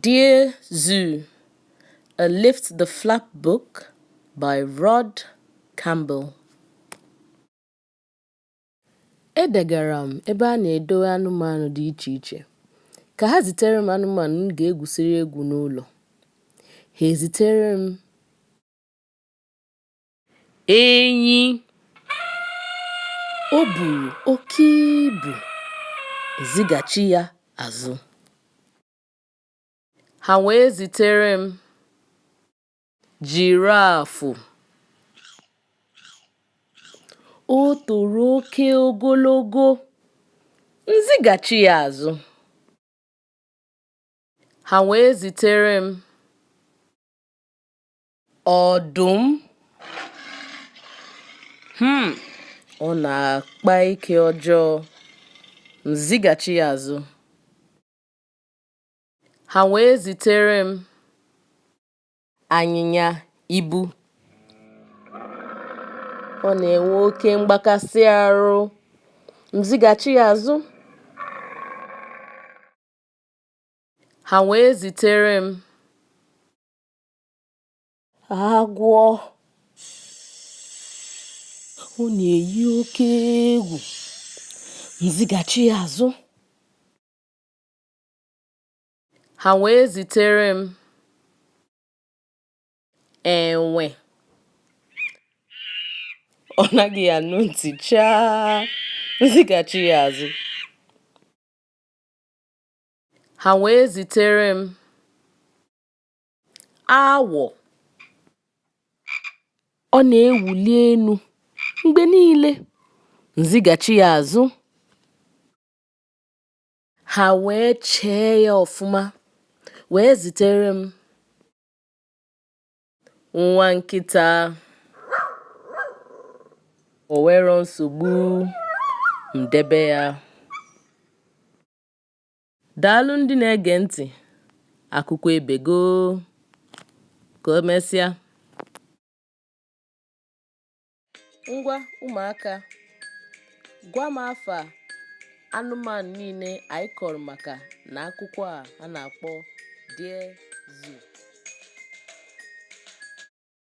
Dear Zoo, a Lift the Flap book by Rod Campbell. Edegara m ebe a na-edowe anụmanụ dị iche iche ka ha zitere m anụmanụ m ga-egwusiri egwu n'ụlọ. Ha ezitere m enyi. O buru oke ibu, m zighachi ya azụ. Ha wee zitere m jiraafụ. O toro oke ogologo, m zighachi ya azụ. Ha wee zitere m ọdụm. Ọ na-akpa ike ọjọọ, m zighachi ya azụ. Ha wee zitere m anyịnya ibu. Ọ na-enwe oke mgbakasị arụ, m zighachi ya azụ. Ha wee zitere m agwọ. Ọ na-eyi oke egwu, m zighachi ya azụ. Ha wee zitere m enwe. Ọ naghị anụ ntị chaa, m zighachi ya azụ. Ha wee zitere m awọ. Ọ na-ewuli enu mgbe niile, m zighachi ya azụ. Ha wee chee ya ọfụma wee zitere m nwa nkịta. O nwerọ nsogbu, m debe ya. Daalụ ndị na-ege ntị, akụkọ ebego. Ka o mesịa. Ngwa ụmụaka, gwa m afa anụmanụ niile anyị kọrọ maka na akwụkwọ a a na-akpọ Dear Zoo.